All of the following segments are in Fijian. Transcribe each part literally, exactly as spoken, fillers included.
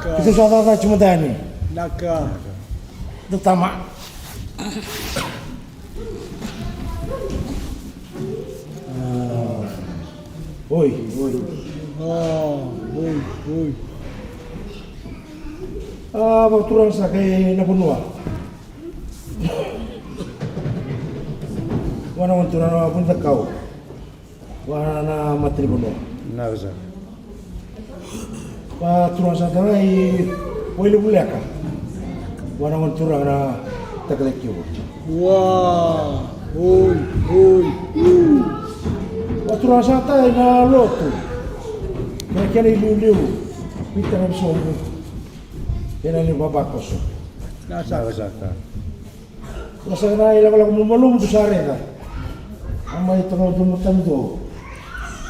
Keitou sa caca tiko mada yani. Naka. Dou tama. Oi, oi. Oi, oi. A, vakaturaga sa kai na vanua. Vua na gone turaga na Vunicakau. Vua na matanivanua. Naka saka. Vakaturaga saka i Wailevuleka. Vua na gone turaga na Takalakiwa. Ua, oi, oi. Vakaturaga saka i na lotu. Kena kena iliuliu. Vita na visobu. Kena ni vavakoso. Naka saka. Sa sega na ilakolako malumalumu dou sa raica. A mai toka dou matanitu.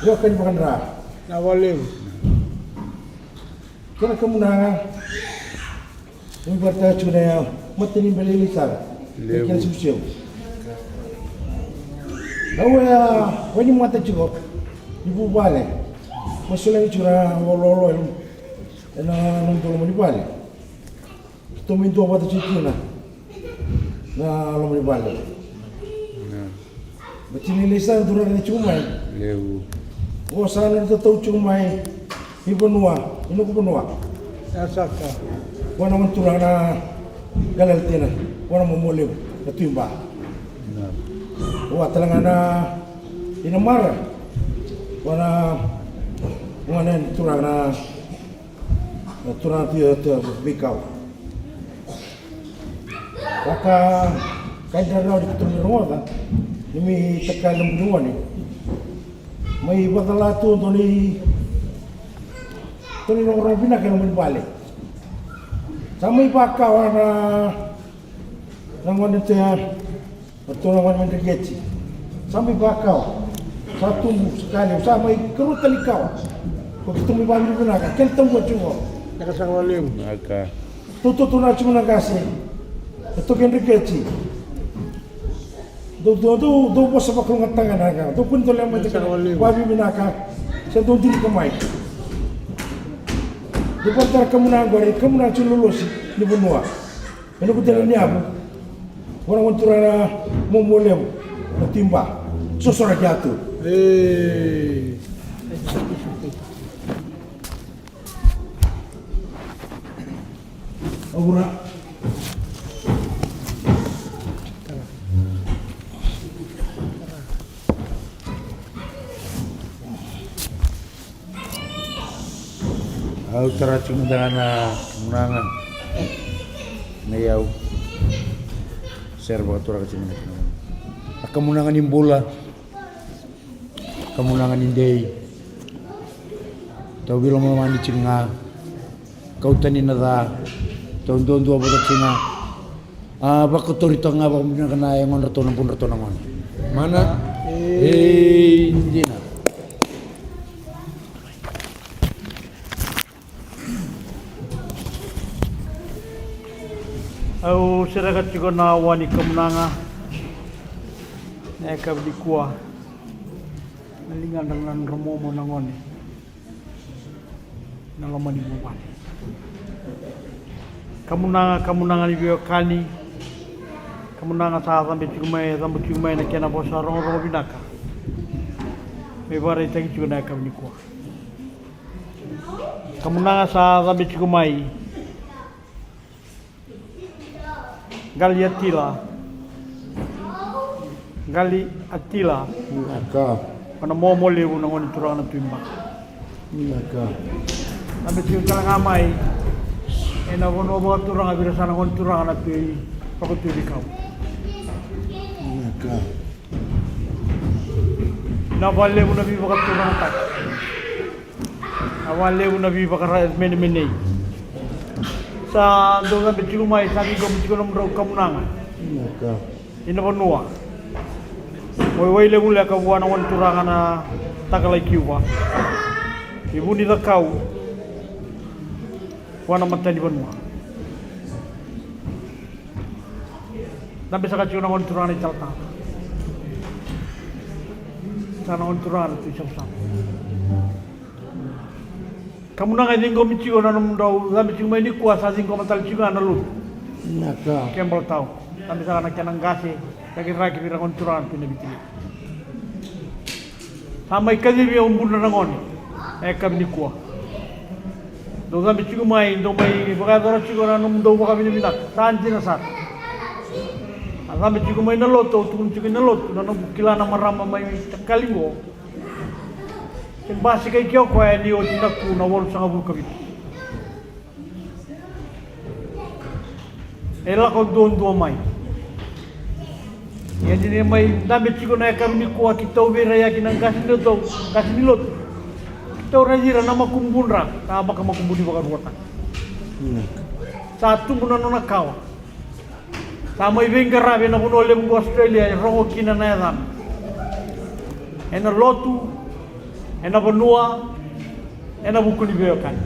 Io, kani vakadra. Na valevu. Kena kamunaga. Ni vakataka tiko na matani bele ili sara. Levu. Kena sivusivu. Na ua ya, wai ni mata tiko. Ni vuvale. Masulagi tiko na lololo. Ena nodou loma ni vale. Keitou mai dua vata tiko kina na loma ni vale. Ia. Bati ni leisa na turaga ni tiko mai. Levu. O sa na tatau tiko mai. Ni vanua, ni noqu vanua. Ia saka. Vua na gone turaga na Galalatina. Vua na momo levu na Tui Ba. Ia. Vua tale ga na i Namara. Vua na gone turaga na Na turaga tu e veikau. Vaka kai drarau ni kutumi rogoca ni mi takali na buni gone. Mai vacala tu doni doni rogorogo vinaka ena mani vale. Sa mai vakawa na na gone tea. Ratou na gone mai Dreketi. Sa mai vakawa. Sa tubu, sa kalevu, sa mai karua tale kawa. Ko keitou mai vavinavinaka, kena tabu oti qo. Naka saka vakalevu. Naka. Tou tautaunaka tiko na qase. E toki Dreketi. Dou, dou, dou, dou vosa vakalougatataka ga na ka. Dou kua ni dou lewa mai. Naka saka vakalevu. Vavinavinaka. Se dou duri ka mai. Dou vakatara kamunaga qori, kamunaga tiko na lolosi ni vanua. Ena kutela ni yavu. Vua na gone turaga na momo levu na Tui Ba. Sosoraki ya tu. E. Avura. Au tara tiko mada ga na kamunaga. Na iyau. Sere vakaturaka tiko mada ga. A kamunaga ni bula. Kamunaga ni dei. Tau veilomalomani tiko ga. Kau tani na ca. Tau duadua vata tiko ga. A, vakatori toka ga vakavinaka na yagodratou na budratou na gone. Mana? Ei, dina. Au sereka tiko na wa ni kamunaga na yakavi nikua. Na ligadra na nodra momo na gone. Na loma ni vuvale. Kamunaga, kamunaga ni veiwekani. Kamunaga sa cabe tiko mai, cabe tiko mai na kena vosa rogorogo vinaka. Me vakaraitaki tiko na yakavi nikua. Kamunaga sa cabe tiko mai. Qali Atila. Qali Atila. Naka. Vua na momo levu na gone turaga na Tui Ba. Naka. Cabe tiko tale ga mai ena vanua vakaturaga vei ira sa na gone turaga na Tui Vakatuirikau. Naka. Na valevu na veivakaturagataki. A valevu na veivakamenemenei. Sa dou cabe tiko mai, sa ciqomi tiko nomudrau kamunaga. Naka. Ina vanua. Oi, Wailevuleka vua na gone turaga na Takalakiwa. I Vunicakau. Vua na matanivanua. Cabe saka tiko na gone turaga na italatala. Sa na gone turaga na Tui Savasava. Kamunaga e ciqomi tiko na nomudou cabe tiko mai nikua, sa ciqoma tale tiko ga na lotu. Vinaka. Campbell Town. Cabe saka na kena qase, cakiraki vei ira na gone turaga tu na Viti. Sa mai kacivi au Budra na gone. E kavi nikua. Dou cabe tiko mai, dou mai vakayacora tiko na nomudou vakavinavinaka. Sa dina sara. A cabe tiko mai na lotu, au tukuna tiko i na lotu, na noqu kila na marama mai takali qo. Se basika i ke o koya ni oti na ku na walusagavulu ka vitu. E lako duadua mai. Ia ni ne mai dabe tiko na yakavi nikua, keitou veiraiyaki na qase ni lotu, qase ni lotu. Keitou raici ira na makubudra, na vakamakubuni vakaruataki. Sa tubu na nona kawa. Sa mai veiqaravi ena vanua levu ko Australia, e rogo kina na yacana. Ena lotu, ena vanua, ena vuku ni veiwekani.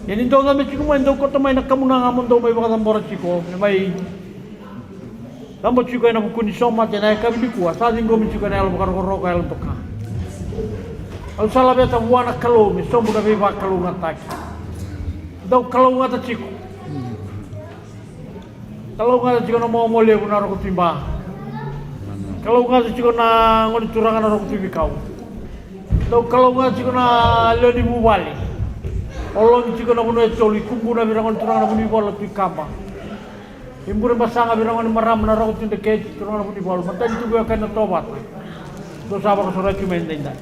Ia ni dou cabe tiko mai, dou kauta mai na kamunaga mo dou mai vakacabora tiko, me mai cabo tiko ena vuku ni somate ena yakavi nikua, sa ciqomi tiko ena yalo vakarokoroko, yalo doka. Au sa laveta vua na Kalou me sobu na veivakalougatataki. Dou kalougata tiko. Kalougata tiko na momo levu na Roko Tui Ba. Kalougata tiko na gone turaga na Roko Tui Vikau. Dou kalougata tiko na lewe ni vuvale. Ologi tiko na vanua e tolu, i Kubuna vei ira na gone turaga na Vunivalu na Tui Kaba. I Burebasaga vei ira na gone marama na Roko Tui Dreketi, turaga na Vunivalu. Matanitu veiwekani na Tovata. Dou sa vakasauri tu mai edaidai.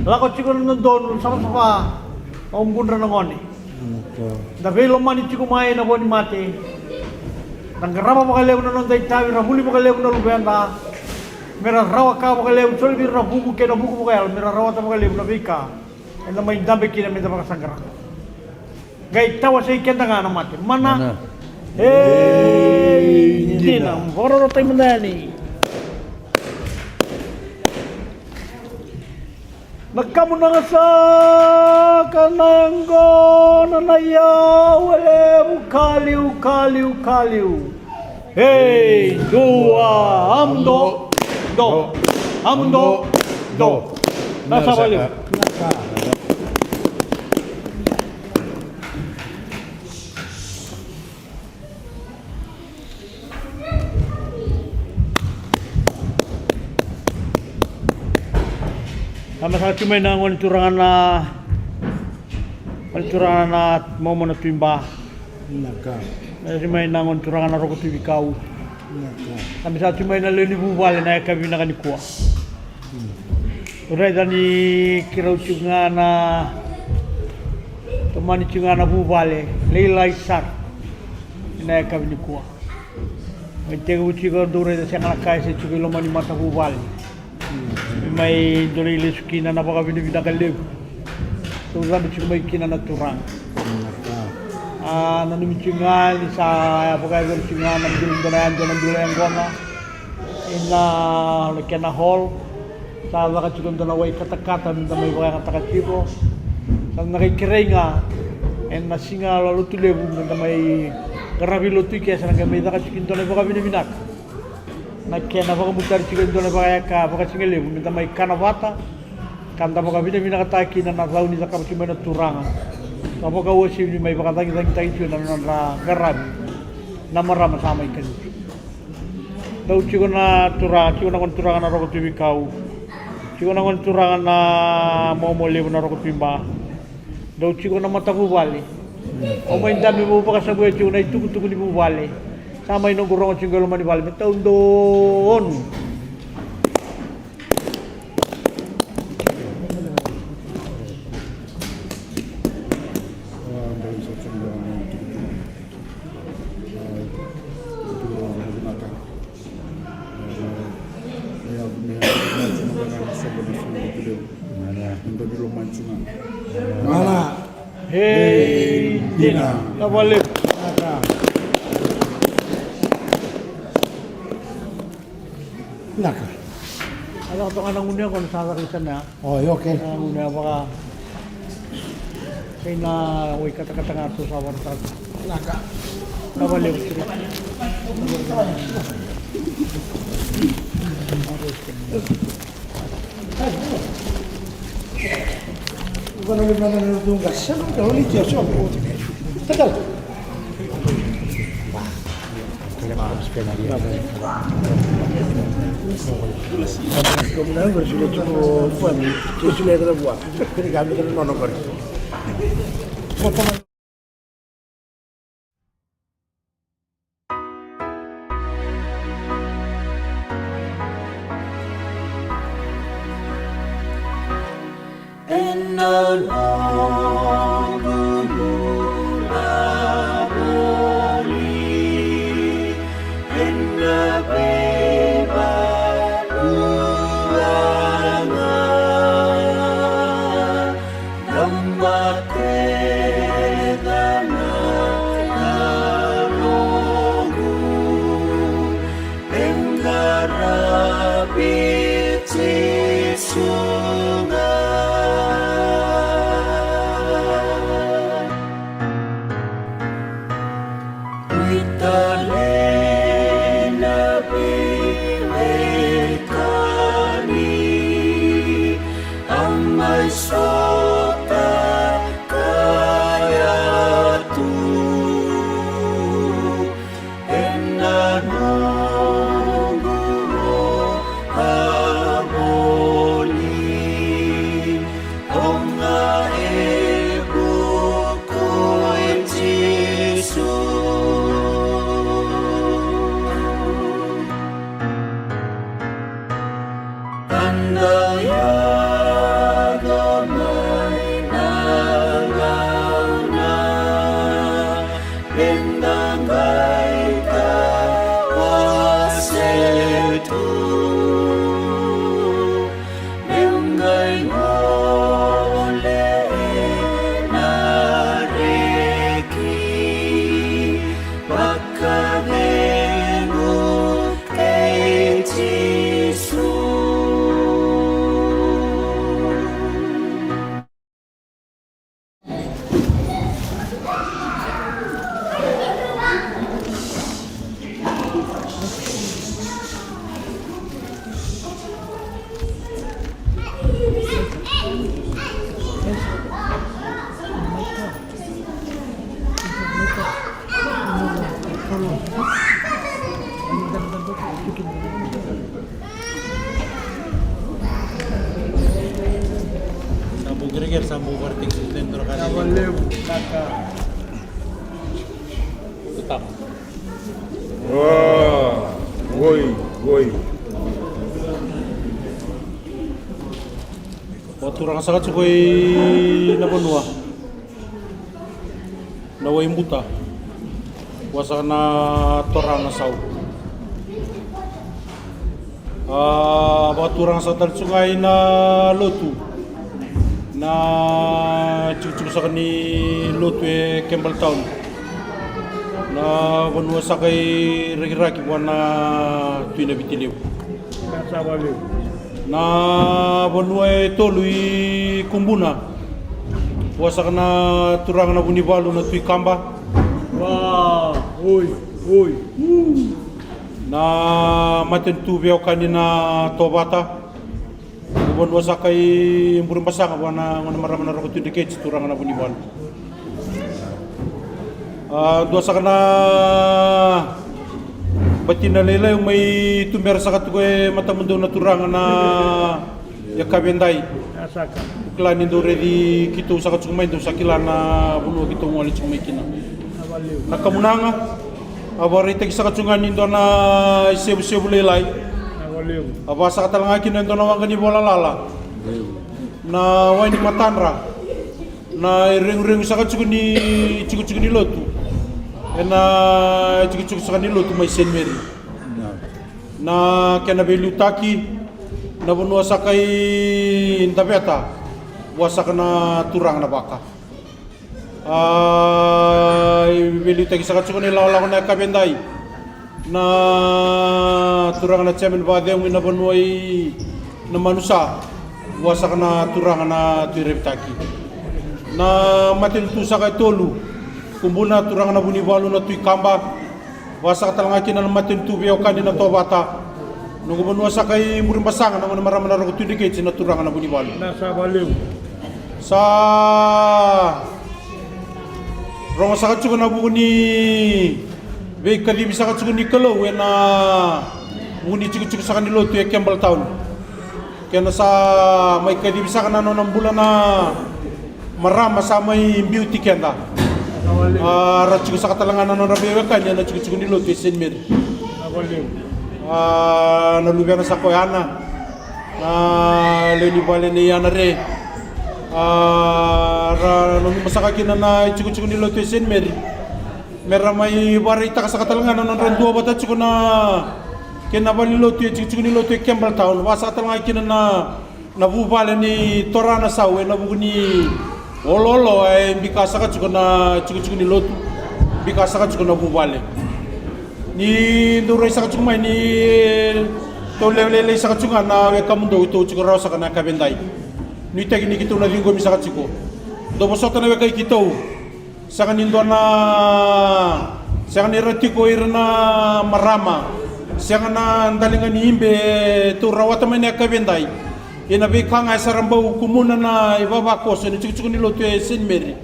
Lako tiko na dodonu, savasava, au Budra na gone. Da veilomani tiko mai na vo ni mate. Da qarava vakalevu na noda itavi, ra vuli vakalevu na luveda. Me ra rawa ka vakalevu, soli vei ira na vuku kei na vuku vakayalo, me ra rawata vakalevu na veika eda mai dabe kina me da vakasaqara. Qai tawasei keda ga na mate. Mana. Mana. Ei, dina. Dina. Vakarorogo tale mada yani. Na kamunaga saka na yaqona na iyau e levu, kaliu, kaliu, kaliu. Ei, dua, a muduo, do, a muduo, do. Na sava levu. Sa mai saka tu mai na gone turaga na, gone turaga na momo na Tui Ba. Vinaka. Sa mai na gone turaga na Roko Tui Vikau. Vinaka. Sa mai sa tu mai na lewe ni vuvale na yakavi vinaka nikua. Raica ni keirau tiko ga na, tomani tiko ga na vuvale lailai sara ena yakavi nikua. Mai tekivu tiko, dou raica, sega na ka e se tiko i loma ni matavuvale. Mai dou lai lesu kina na vakavinavinaka levu. Dou cabe tiko mai kina na turaga. A nanumi tiko ga ni sa vakayacori tiko ga na bilo, dua na yadua na bilo yaqona. Ina, na kena hall. Sa caka tiko dua na wai katakata me da mai vakayagataka tiko. Sa na qai kerei ga ena siga Lotulevu me da mai qaravi lotu i ke, sa na qai mai caka tiko e dua na ivakavinavinaka. Na kena vakabutari tiko e dua na ivakayaka vakasigalevu me da mai kana vata, ka da vakavinavinakataka kina na cau ni cakava tiko mai na turaga. Ka vakauasivi ni mai vakacagicagitaki tiko na nodra qaravi na marama sa mai kacivi. Dou tiko na turaga, tiko na gone turaga na Roko Tui Vikau. Tiko na gone turaga na Momo Levu na Roko Tui Ba. Dou tiko na matavuvale. O mai dabe, vou vakasavuya tiko na itukutuku ni vuvale. Sa mai noqu rogo tiko e loma ni vale me taudonu. Mana. Hei, dina. Vinaka vakalevu. Vinaka. A caka toka ga na gunu yaqona sa caka i sana ya. O, io, okay. Na gunu ya vaka. Kei na wai katakata ga tu sa vara tata. Vinaka. Vinaka vakalevu. Ena noqu bula voli, ena veivaluvaluvaga, na mataqali na noqu e qaravi Jisu ga. Dui tale na veiwekani a mai sota, kaya tu ena noqu a voli, o ga e vuku i Jisu. Eda yaco mai na gauna eda qai tawase tu, me qai gole ena reki vakacegu kei Jisu. Sa bau kerekere, sa bau varetaki sara tiko na turaga. Sa vakalevu. Oi, oi. Vakaturaga saka tiko i na vanua na Waibuta, vua saka na turaga na Sau. A vakaturaga saka tale tiko ga i na lotu, na tikotiko saka ni lotu e Campbelltown, na vanua saka i Rakiraki vua na Tui Navitilevu. Na vanua e tolu i Kubuna, vua saka na turaga na Vunivalu na Tui Kaba. Wa, oi, oi. Na matanitu veiwekani na Tovata, na vanua saka i Burebasaga vua na gone marama na Roko Tui Dreketi, turaga na Vunivalu. A dua saka na batina lailai au mai tubera saka tiko e matamudou na turaga na Yakavi Edai. Kila ni dou raici keitou saka tiko mai, dou sa kila na vanua keitou gole tiko mai kina. Na kamunaga, a vakaraitaki saka tiko ga ni dua na isevusevu lailai. A vakasaka tale ga kina e dua na waqa ni vola lala, na wai ni matadra. Na ireguregu saka tiko ni tikotiko ni lotu ena tikotiko saka ni lotu mai Saint Mary. Na kena veiliutaki, na vanua saka i Daveta, vua saka na turaga na Vaka. A veiliutaki saka tiko na ilakolako na Yakavi Edai, na turaga na chairman vakacegu i na vanua i Namanusa, vua saka na turaga na Tui Revitaki. Na matanitu saka e tolu, Kubuna, turaga na Vunivalu na Tui Kaba, vua saka tale ga kina na matanitu veiwekani na Tovata. Noqu vanua saka i Burebasaga, na gone marama na Roko Tui Dreketi, na turaga na Vunivalu. Na sa vakalevu. Sa rogo saka tiko na vuku ni veikacivi saka tiko ni Kalou ena vuku ni tikotiko saka ni lotu e Campbelltown. Kena sa mai kacivi saka na nona bula na marama sa mai biuti keda. A, ra tiko saka tale ga na nodra veiwekani ena tikotiko ni lotu e Saint Mary. A, na luvena sa ko Ana, na lewe ni vale nei Ana Re. A, ra nanuma saka kina na itikotiko ni lotu e Saint Mary me ra mai vakaraitaka saka tale ga na nodra duavata tiko na kena vale ni lotu e tikotiko ni lotu e Campbelltown, vaka saka tale ga kina na na vuvale ni Torana Sau ena vuku ni oloolo e bika saka tiko na tikotiko ni lotu, bika saka tiko na vuvale. Ni dou rai saka tiko mai ni tou lewe lailai saka tiko ga na wekamudou, tou tiko rawa saka na yakavi edai. Nuitaki ni keitou na ciqomi saka tiko. Dou vosota na weka i keitou. Sega ni dua na, sega ni ra tiko ira na marama, sega na daliga ni ibe tou rawata mai na yakavi edai. Ia na veika ga e sa ra bau kumuna na ivavakoso ena tikotiko ni lotu e Saint Mary,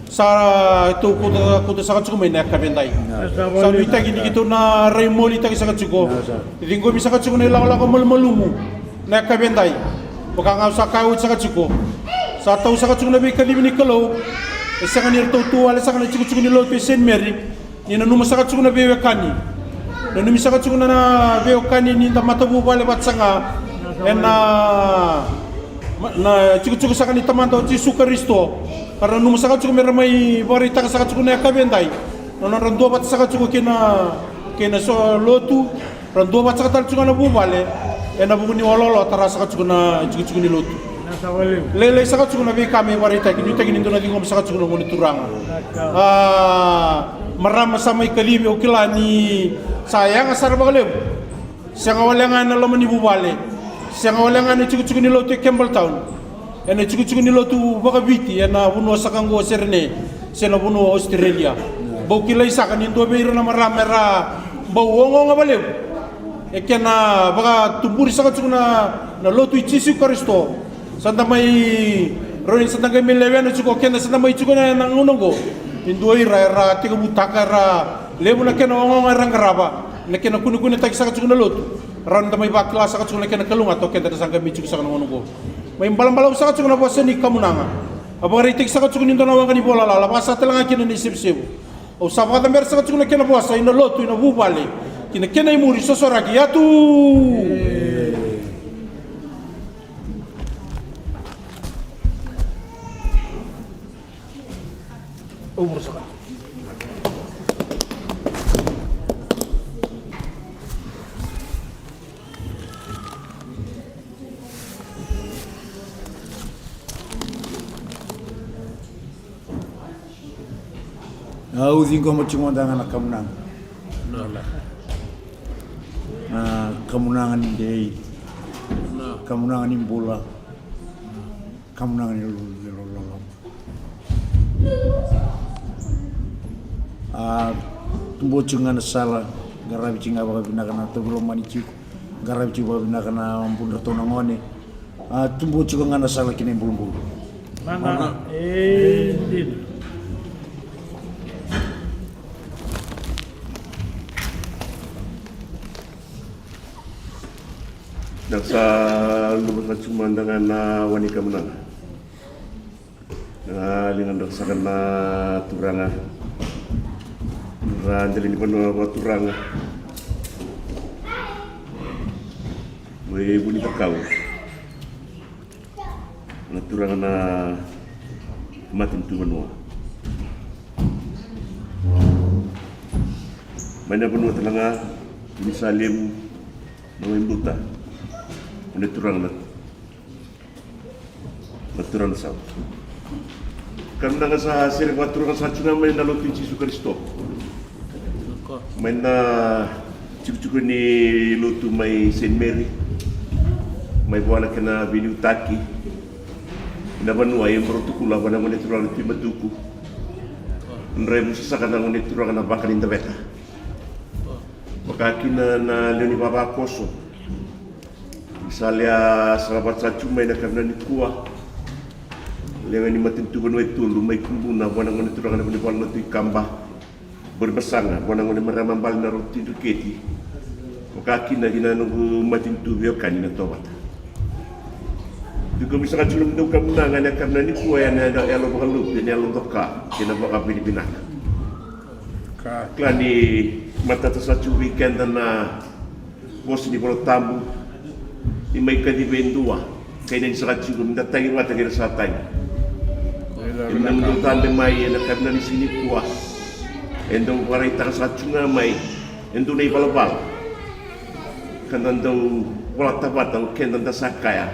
sa tou kauta, kauta saka tiko mai na yakavi edai. Sa nuitaki ni keitou na rai molitaki saka tiko. Ciqomi saka tiko na ilakolako malumalumu na yakavi edai. Vaka ga au sa kaya oti saka tiko, sa tau saka tiko na veikacivi ni Kalou. E sega ni ratou tu wale saka na tikotiko ni lotu e Saint Mary. Ni nanuma saka tiko na veiwekani, nanumi saka tiko na veiwekani ni da matavuvale vata saka ena, na tikotiko saka ni Tamada o Jisu Karisito. Ka ra nanuma saka tiko me ra mai vakaraitaka saka tiko na yakavi edai na nodra duavata saka tiko kei na, kei na so lotu. Ra duavata saka tale tiko ga na vuvale ena vuku ni oloolo tara saka tiko na tikotiko ni lotu. Lailai saka tiko na veika me vakaraitaki, nuitaki ni dou na ciqoma saka tiko na Gone Turaga. A, marama sa mai kacivi, au kila ni sa yaga sara vakalevu. Sega wale ga ena loma ni vuvale, sega wale ga ena tikotiko ni lotu e Campbelltown, ena tikotiko ni lotu vakaviti ena vanua saka oqo o Serene se na vanua o Australia. Bau kilai saka ni dua vei ira na marama era bau ogaoga valevu e kena vakatuburi saka tiko na, na lotu i Jisu Karisito. Sa da mai rawa ni sa da qai mai lewena tiko o keda sa da mai tiko na, na gauna oqo. E dua ira era tekivutaka, era levu na kena ogaoga era qarava, na kena kunekunetaki saka tiko na lotu. Rawa ni da mai vakila saka tiko na kena kalougata o keda da sa qai mai tiko saka na gauna oqo. Mai balabalavu saka tiko na vosa ni kamunaga. A vakaraitaki saka tiko ni dua na waqa ni vola lala, vaka saka tale ga kina na isevusevu. Au sa vakacabera saka tiko na kena vosa ina lotu, ina vuvale, ki na kena imuri sosoraki yatu. Au ciqoma tiko mada ga na kamunaga. Na kamunaga ni dei. Kamunaga ni bula. Kamunaga ni loloma. A, tubu tiko ga na sala, qaravi tiko ga vakavinaka na tauvilomani tiko, qaravi tiko vakavinaka na budratou na gone. A, tubu tiko ga na sala ki na ibulubulu. Mana. E dina. Da sa luvaka tiko mada ga na wani kamunaga. Na ligadra saka na turaga, na dela ni vanua vakaturaga. Mai Vunicakau, na turaga na matanitu vanua. Mai na vanua tale ga ni sa levu na waibuta, na turaga na na turaga na sau. Ka na ga sa sere vakaturaga sa tiko ga mai na lotu i Jisu Karisito. Mai na tikotiko ni lotu mai Saint Mary. Mai vua na kena veiliutaki. Na vanua e Borotukula vua na gone turaga na Tui Matuku. Dra e vusa saka na gone turaga na vaka ni daveta. Vaka kina na lewe ni vavakoso. Sa lia sa vata sa tu mai na kavina nikua. Lewe ni matanitu vanua e tolu mai Kubuna, vua na gone turaga na Vunivalu Lotu i Kaba, Burebasaga, vua na gone marama Bale na Ratu i Dreketi, vaka kina ki na noqu matanitu veiwekani na Tovata. Tiko mai saka tiko na nomudou kamunaga ena yakavi nikua ena yalo vakalotu, ena yalo doka kei na vakavinavinaka. Kila ni matata sa tiko vei keda na vosa ni Vola Tabu, ni mai kacivi e dua ka inaki saka tiko me da tagi vata kei ira sa tagi. Ena nomudou cabe mai ena yakavi ni siga nikua, e dau vakaraitaka saka tiko ga mai e dua na ivalavala ka da dau volata vata o keda, da sa kaya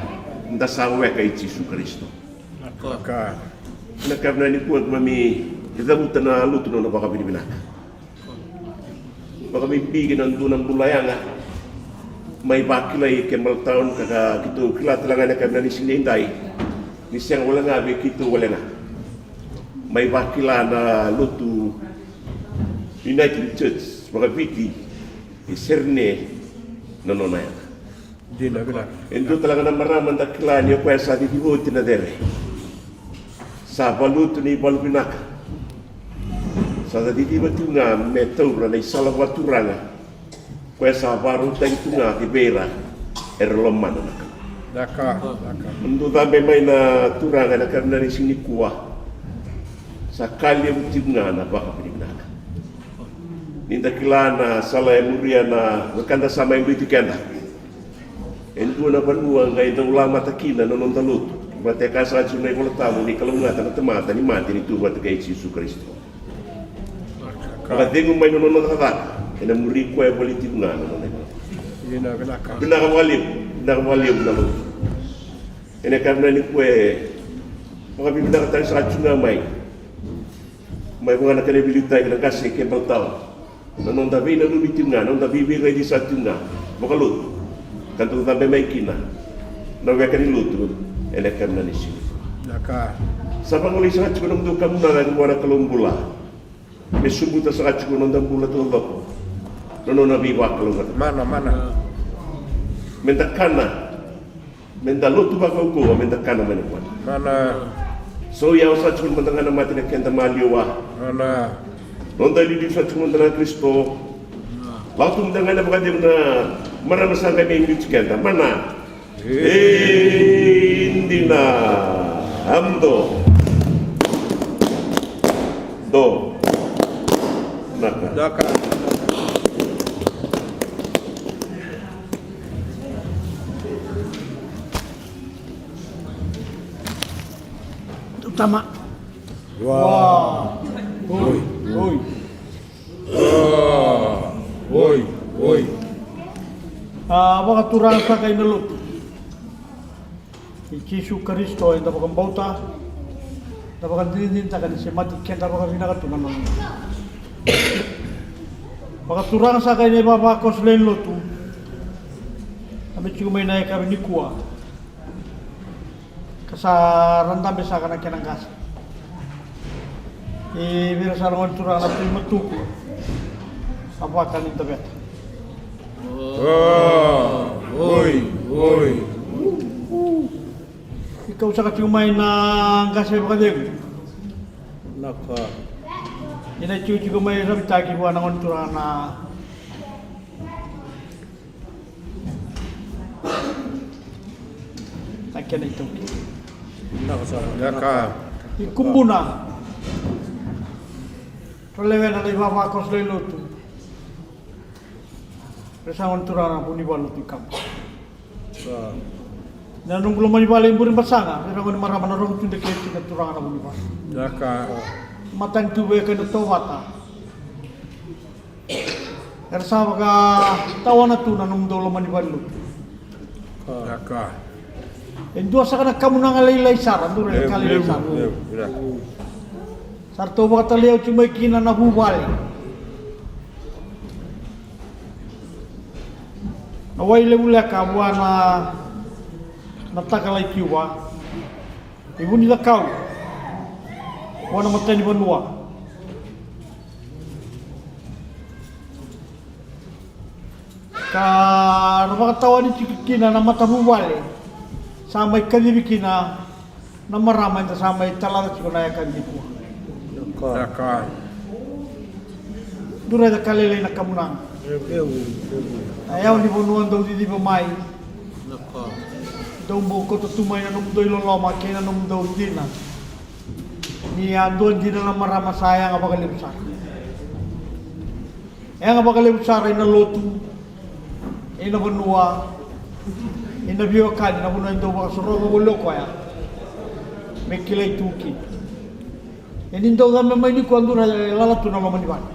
da sa weka i Jisu Karisito. Ena yakavi nikua keimami cavuta na lotu na nona vakavinavinaka. Vakabibi kina dua na bula yaga mai vakilai e Campbelltown, ka keitou kila tale ga ena yakavi ni siga nidai ni sega wale ga vei keitou wale ga. Mai vakila na lotu United Church vakaviti e Serene na nona yaga. Dina vinaka. E dua tale ga na marama da kila ni o koya sa ciciva oti na cere, sa valuta ni valu vinaka. Sa ciciva tu ga me taura na isala vakaturaga, koya sa vakarautaki tu ga ki vei ira era lomana na Kalou. Daka, daka. Dou cabe mai na turaga ena yakavi ni siga nikua. Sa ka levu tiko ga na vakavinavinaka. Ni da kila na sala e muria na wekada sa mai biuti keda. E dua na vanua qai dau lamata kina na noda lotu, vata e kaya saka tiko na iVola Tabu ni kalougata na tamata ni mate ni tu vata kei Jisu Karisito. Vakacegu mai na nona cakacaka, ena muri koya voli tiko ga na nona iVola. Vinaka vakalevu, vinaka vakalevu na lotu. Ena yakavi nikua e vakavinavinakataki saka tiko ga mai. Mai vua na kena veiliutaki na qase e Campbelltown. Na noda veinanumi tiko ga, na noda veiveiqaisi saka tiko ga vakalotu, ka dau cabe mai kina na weka ni lotu ena yakavi ni siga. Sa vagolei saka tiko na nomudou kamunaga ki vua na Kalou bula me sobuta saka tiko na noda bula taucoko na nona veivakalougatataki. Mana, mana. Me da kana, me da lotu vakaukauwa, me da kana mai na vua. Mana. Sa yawa saka tiko mada ga na mate na keda maliwa. Mana. Noda liliu saka tiko mada ga na Karisito. Lako tu mada ga na vakacegu na marama sa qai mai biuti keda. Mana. E dina. Amdo. Do. Naka. Daka. Tama. Wa. Oi, oi. Wa. Oi, oi. A vakaturaga saka ina lotu i Jisu Karisito eda vakabauta, da vakadinadinataka ni semati keda vakavinaka tu na nona. Vakaturaga saka ina ivavakoso lewe ni lotu, a me tiko mai na yakavi nikua. Ka sa ra dabe saka na kena qase. E vei ira saka na gone turaga na Tui Matuku. A vaka ni daveta. Oi, oi. I kau saka tiko mai na qase vakacegu. Naka. Ina tiko tiko mai ravitaki vua na gone turaga na Na kena itaukei. Ia ka. I Kubuna. Ra lewena na ivavakoso lewe ni lotu. Ra sa gone turaga na Vunivalu Lotu i Kaba. Sa. Na noqu lomani vale i Burebasaga, ra gone marama na Rogotu Dreketi na turaga na Vunivalu. Ia ka. Matanitu veiwekani na Tovata. Era sa vakatawana tu na nomudou loma ni valelotu. Ia ka. E dua saka na kamunaga lailai sara, dua na ka lailai sara. Sa ratou vakatalai au tiko mai kina na vuvale. Na wai levu leka vua na, na takala i Kiuva. I Vunicakau, vua na matanivanua. Ka ra vakatawani tiko kina na matavuvale sa mai kacivi kina Na marama eda sa mai talaca tiko na yakavi nikua. Dura e caka lailai na kamunaga. Na yawa ni vanua dau ciciva mai. Dau bau koto tu mai na nomudou iloloma kei na nomudou dina. Ni a dua dina na marama sa yaga vakalevu sara. Yaga vakalevu sara ina lotu, ina vanua, ina veiwekani, na vanua e dau vakasorova voli o koya me kilai tu kina. E ni dau cabe mai nikua dura e lala tu na loma ni vale.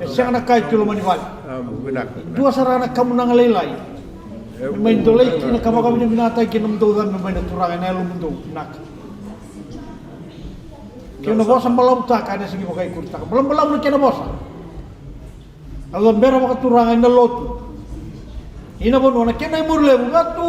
E sega na ka e tu loma ni vale. Dua sara na kamunaga lailai me mai dolei kina ka vakavinavinakataki kina nomudou cabe mai na Turaga ena yalomudou vinaka. Keu na vosa malavutaka ena sigi vakaikuritaka balabalavu na kena vosa. A cabera vakaturaga ina lotu, ina vanua, na kena imuri levu vatu.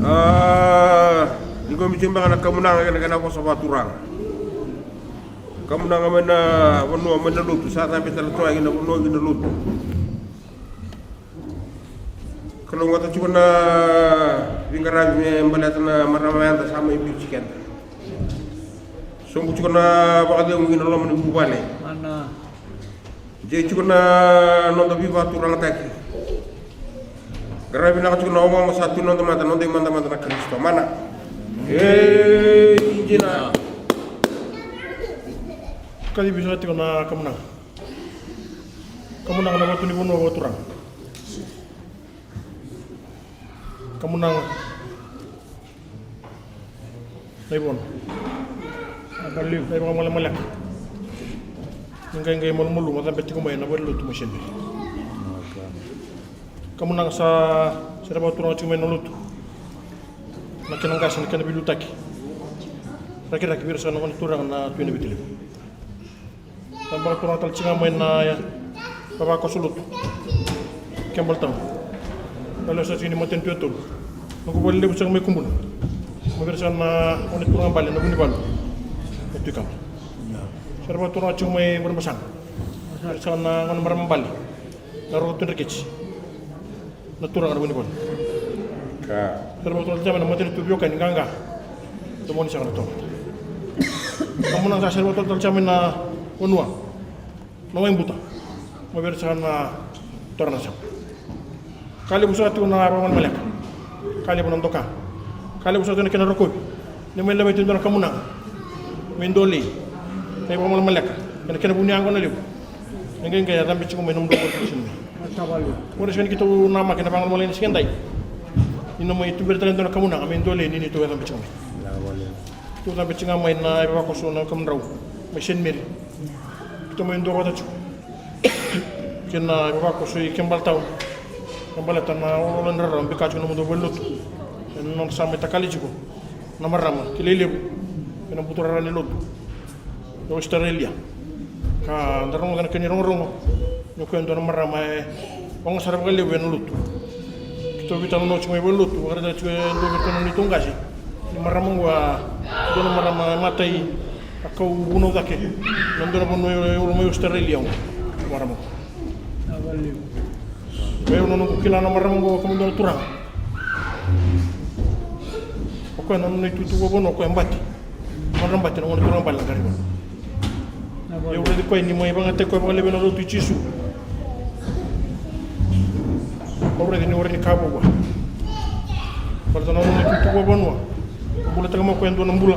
A, ni qo me tiko beka na kamunaga kei na kena vosa vakaturaga. Kamunaga mai na vanua, mai na lotu, sa cabe tale toka kina vanua kina lotu. Kalougata tiko na veiqaravi me baleta na marama yada sa mai biuti keda. Sobu tiko na vakacegu kina loma ni vuvale. Jei tiko na noda veivakaturagataki. Qaravi vinaka tiko na ogaoga sa tu na noda mata, noda imadamada na Karisito. Mana. Ei, dina. Kacivi saka tiko na kamunaga. Kamunaga na vatu ni vanua vakaturaga. Kamunaga. Na ivona. Na ivakamalemale. Ni qai qai malumalumu a cabe tiko mai na valelotu mai Seniberi. Kamunaga sa sere vakaturaga tiko mai na lotu. Na kena qase, na kena veiliutaki. Rakiraki vei ira saka na gone turaga na Tui Navitilevu. Sa vakaturaga tale tiko ga mai na vavakoso lotu. Campbelltown. Na lewe sa tiko ni matanitu e tolu. Noqu vale levu saka mai Kubuna. Mai vei ira saka na gone turaga bale na Vunivalu. Na Tui Kaba. Sa vakaturaga tiko mai Varebasaga. Vei ira saka na gone marama bale. Na Roko Tui Dreketi. Na turaga na Vunivalu. Ka. Sa vakaturaga tale tiko mai na matanitu veiwekani qaqa. Domoni saka na turaga. Kamunaga sa sere vakaturaga tale tiko mai na vanua. Na wai buta. Mai vei ira saka na turaga na saka. Ka levu saka tiko na vakamalemaleka. Ka levu na doka. Ka levu saka tiko na kena rokovi. Ni mai laveti e dua na kamunaga. Mai dolei. Na ivakamalemaleka. Kena kena vuni yaqona levu. E qai qai a cabe tiko mai na mudu. Ora sega ni keitou namaki na vakamalemaleka ni siga edai. Ni na mai tuberi tale e dua na kamunaga mai dolei ni neitou a cabe tiko mai. Tou cabe tiko ga mai na ivavakoso na Kamudrau mai Senimeri. Keitou mai dua vata tiko kei na ivavakoso i Campbelltown. Ka baleta na oloolo ni rarawa bika tiko na nomudou valelotu. Ena nodra sa mai takali tiko na marama kilai levu ena buturara ni lotu e Australia. Ka da rogoca na kena irogorogo ni o koya e dua na marama e oga sara vakalevu ena lotu. Keitou veitalanoa tiko mai valelotu, vakaraitaka tiko e dua vei iratou na neitou qase ni marama oqo a dua na marama e matai, a kau vunau cake na dua na vanua e ulu mai Australia oqo. Marama oqo. Vei au na noqu kila na marama oqo, kau dua na turaga. O koya na nona itutu vakavanua, o koya e bati. Nona bati na gone turaga bale na Qaravi. Au raici koya ni mai vakayagataki koya vakalevu ena lotu i Jisu. Au raica ni warai ni ka vou. Baleta na nona itutu vakavanua. Bulataka mai o koya e dua na bula.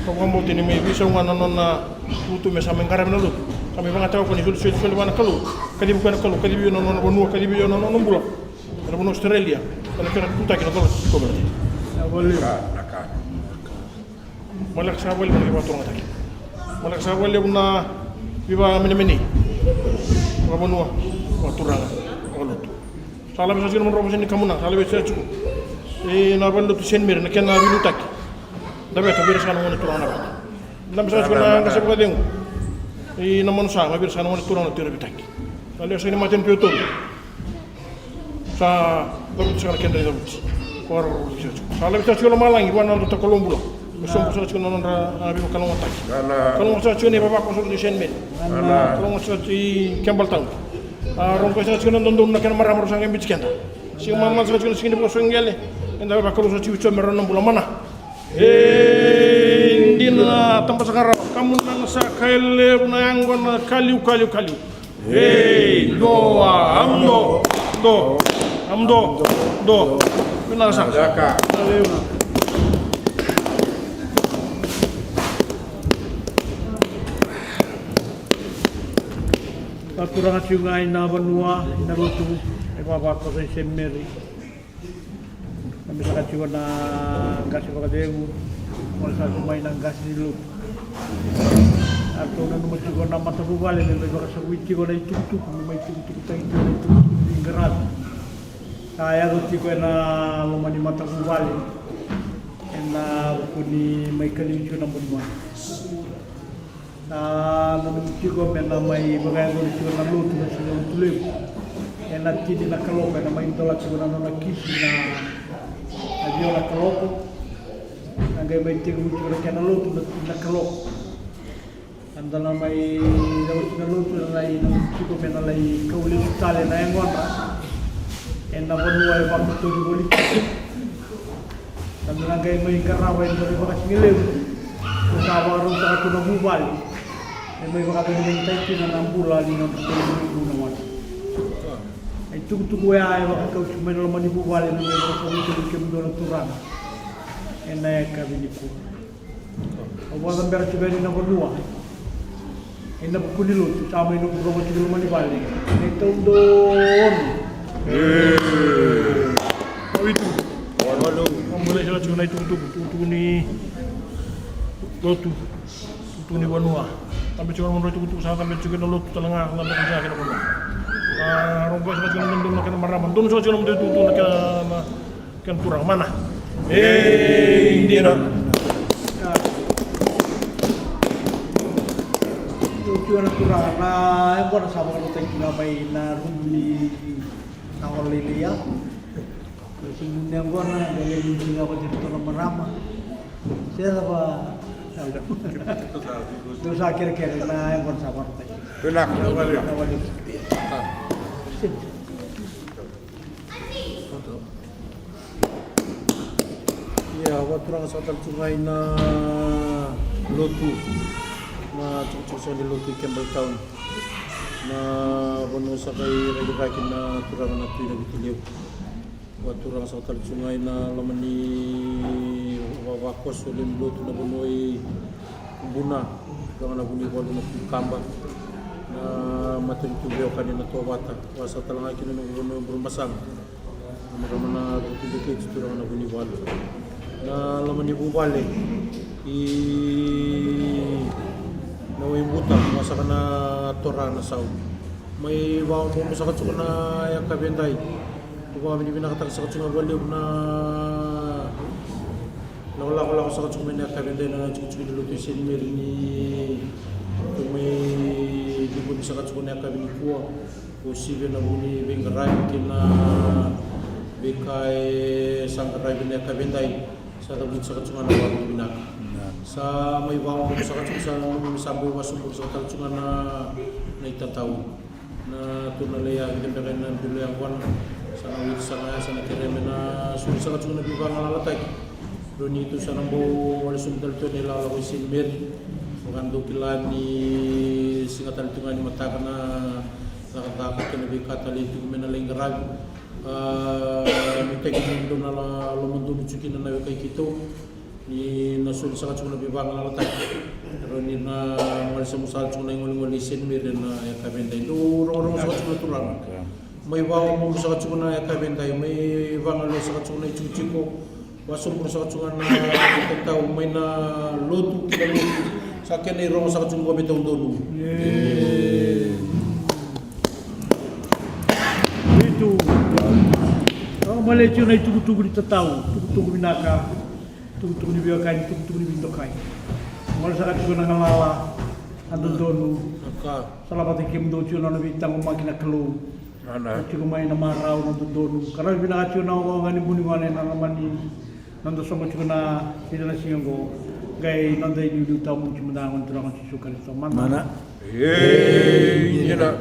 Sa vakabauta ni mai veisau ga na nona itutu me sa mai qaravi na lotu. Sa mai vakayagataka o koya ni soli, soli, soli vua na Kalou. Kacivi koya na Kalou, kacivi io na nona vanua, kacivi io na nona bula. Ena vanua Australia, ena kena tutaki na cola tiko vata. Maleka saka vakalevu na veivakaturagataki. Maleka saka vakalevu na veivakamenemenei. Vakavanua, vakaturaga, vakalotu. Sa laveta saka tiko na madroga ni kamunaga, sa laveta saka tiko. Ena valelotu Saint Mary, na kena veiliutaki. Laveta vei ira saka na gone turaga na vaka. Laveta saka tiko na qase vakacegu. Ena manu sa, vei ira saka na gone turaga na Tui Navitaki. Na lewe saka ni matanitu e tolu. Sa cavuti saka na kedra icavuti. Sa laveta tiko na lomalagi vua na noda Kalou bula. Me sobu saka tiko na nodra, a, veivakalougatataki. Kalougata saka tiko na ivavakoso ni Saint Mary. Kalougata saka tiko i Campbelltown. A, rogo saka tiko na dodonu na kena marama, rau sa qai biuti keda. Siga mamana saka tiko na siga ni vakasoko qele. Eda vakalou saka tiko i Jiova me rau na bula mana. E dina na tabasaka rawa, kamu na saka e levu na yaqona, kaliu, kaliu, kaliu. Ei, do, a, am, do, do, am, do, do. Vinaka saka. Vinaka. Vakaturaga tiko ga ina vanua, ina lotu, e vavakoso i Saint Mary. Nanumi saka tiko na qase vakacegu, gole saka tu mai na qase ni lotu. Eratou nanuma tiko na matavuvale me mai vakasavui tiko na itukutuku, me mai tukutukutaki tiko na itukutuku ni qaravi. Sa yaco tiko ena loma ni matavuvale, ena vuku ni mai kalivi tiko na bogi mai. Sa nanumi tiko me na mai vakayacori tiko na lotu, na siga lotu levu. Ena tini na kaloko, ena mai dola tiko na nona kisi na, na ciwa na kaloko. Na qai mai tekivu tiko na kena lotu na tini na kaloko. Eda na mai lewati na lotu, ena lai nanumi tiko me na lai kau lesu tale na yaqona ena vanua e vakatori voli tiko. Sa da na qai mai qarava e dua na ivakasigalevu. Ko sa vakarautaka tu na vuvale me mai vakavinavinakataki kina na bula ni nodratou vunivuna wale. Na itukutuku oya e vakakau tiko mai na loma ni vuvale me mai vakavinavinakataki kemudou na Turaga ena yakavi nikua. Au vakacabera tiko yani na vanua. Ena vuku ni lotu, sa mai noqu rogo tiko loma ni vale. Ni taudonu. E. Mavitu. Malu. Malu, saka tiko na itukutuku, tukutuku ni lotu, tukutuku ni vanua. Tabe tiko na vanua, tukutuku sa tabe tiko na lotu tale ga, na lotu sa kena vanua. A, rogo saka tiko na donu na kena marama. Donu saka tiko na donu tukutuku na kena, na Kena turaga mana. Ei, dina. Io, turaga, na yaqona sa vakarautaki ga mai na rumu ni na gone lailai ya. Rumu ni yaqona, na levu ni ga vata iratou na marama. Se cava. Dou sa kerekere, na yaqona sa vakarautaki. Vinaka. Na vale. Ia, vakaturaga saka tale tu ga ina lotu, na tikotiko saka ni lotu i Campbelltown, na vanua saka i Rakiraki, na turaga na Tui Navitilevu. Vakaturaga saka tale tu ga ina loma ni vavakoso lewe ni lotu, na vanua i Kubuna, turaga na Vunivalu na Tui Kaba, na matanitu veiwekani na Tovata, vaka saka tale ga kina na noqu vanua e Burebasaga. Na marama na Vakatui Dreketi, turaga na Vunivalu. Na loma ni vuvale i Nawaibuta, vaka saka na Tora na Sau. Mai vakaomaoma saka tiko na yakavi edai. Au vakavinavinakataka saka tiko ga vakalevu na na lakolako saka tiko mai na yakavi edai na tikotiko ni lotu i Saint Mary ni tou mai ciqomi saka tiko na yakavi nikua. Ko sivi ena vuku ni veiqaravi kei na veika e sa qaravi na yakavi edai. Sa cavuti saka tiko ga na vakavinavinaka. Sa mai vakaomaoma saka tiko, sa nanumi sa bau vakasobura saka tale tiko ga na, na itatau. Na turaga lailai ya, vica beka na bilo yaqona. Sa na witi saka ya, sa na kerea me na soli saka tiko na veivagalalataki. Rau ni tou sa na bau wale sobu tale tu na ilakolako i Saint Mary. Vaka dou kila ni siga tale tu ga ni mataka na cakacaka kei na veika talei tiko me na lai qaravi. A, nuitaki ni dou na la, lomadonu tiko kina na wekai keitou. Ni na soli saka tiko na veivagalalataki. Rau ni na gole sa musala tiko na igolegole i Saint Mary na yakavi edai. Dou rogorogo saka tiko na turaga. Mai vakaomaoma saka tiko na yakavi edai. Mai vagalua saka tiko na itikotiko. Vakasobura saka tiko na itatau mai na lotu ki na lotu. Sa kena irogo saka tiko qo me taudonu. Vitu. Au malei tiko na itukutuku ni tatau. Tukutuku vinaka. Tukutuku ni veiwekani, tukutuku ni veidokai. Gole saka tiko na galala, na dodonu. Sa lavata kemudou tiko na nona veitaqomaki na Kalou. Ka tiko mai na marau, na dodonu, ka rawa vinaka tiko na ogaoga ni buni gone, na lomani noda soqo tiko na vica na siga oqo. Qai noda iliuliu tawamudu tiko mada na Gone Turaga o Jisu Karisito. Mana. Mana. Ei, dina.